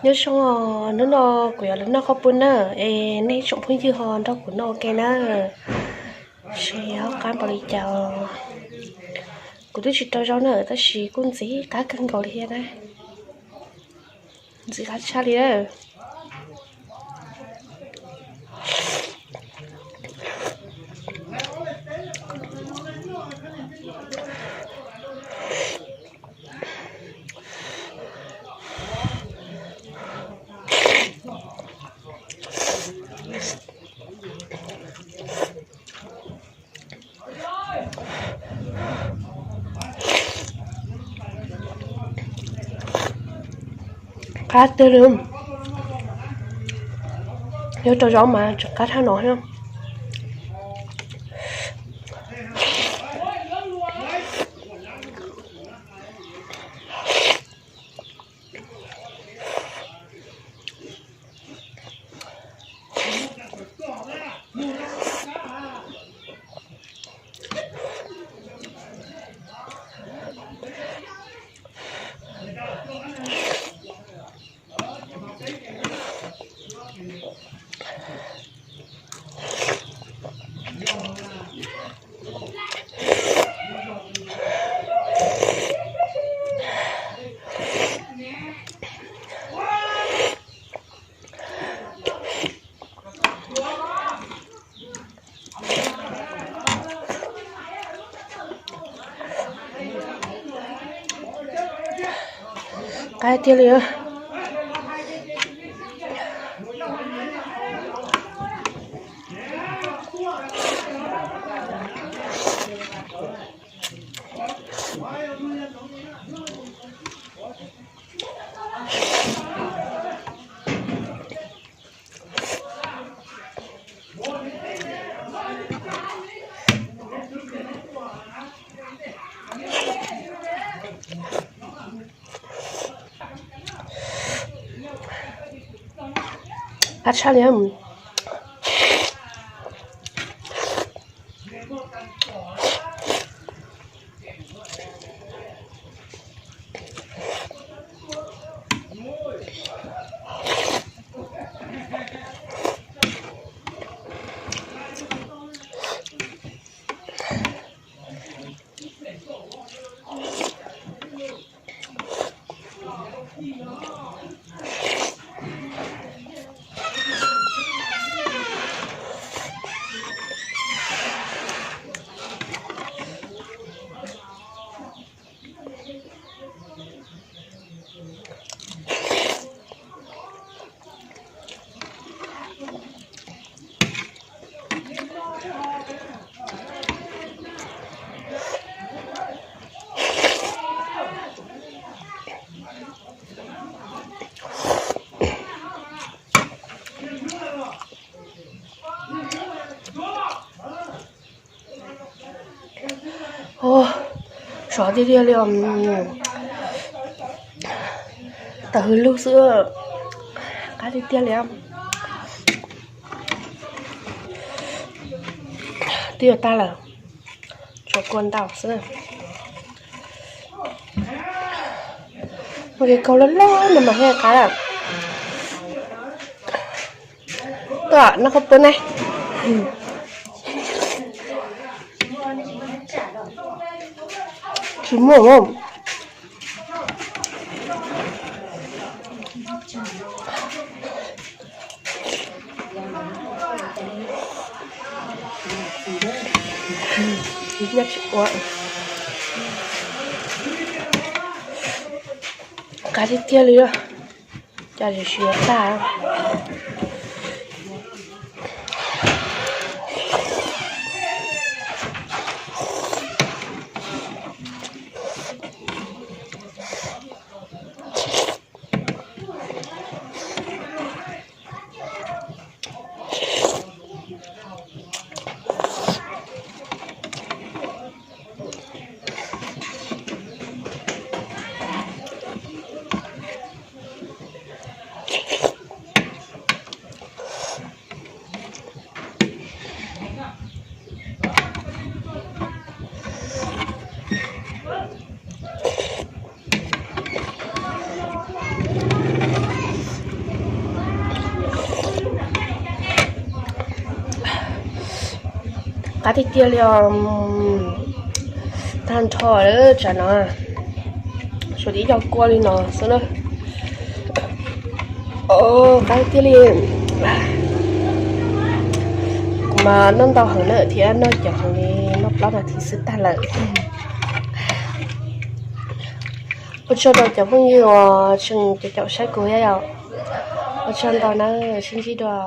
Nyob zoo os, hnub no kuv yuav los noj qhaub poob na, es nej tsoom phooj ywg ho nrog kuv noj ua ke na. Seb ho qab npaum li cas. Kuv twb tsis rau zaub na tab sis kuj ntxim qab kawg nkaus li thiab na. Ntxim qab tshaj li. Qab tiag li. Yuav rau zaub mas tseem qab tshaj no thiab. Qab tiag li. Qab tshaj li. Sov tiag tiag li os. Tawm hws lug xwb. Qab tiag tiag li. Twb yuav tag lawm, tshuav kua ntau xwb. Ua ke kaug loj loj no mas thiaj qab lawm. Tuaj noj qhaub poob ne. Tsis muaj. Qab tiag tiag li. Cas tsis yuav tag. Qab tiag tiag li os. Tag nrho lawm tsam no, suav tib co kua li no xwb na. Qab tiag li. Kuv mas noj ntau heev na thiab noj coob heev li, noj plaub nas this xwb tag lawm. Ua tsaug rau cov phooj ywg uas tseem caum caum saib kuv thiab yom. Ua tsaug ntau na, sib ntsib dua.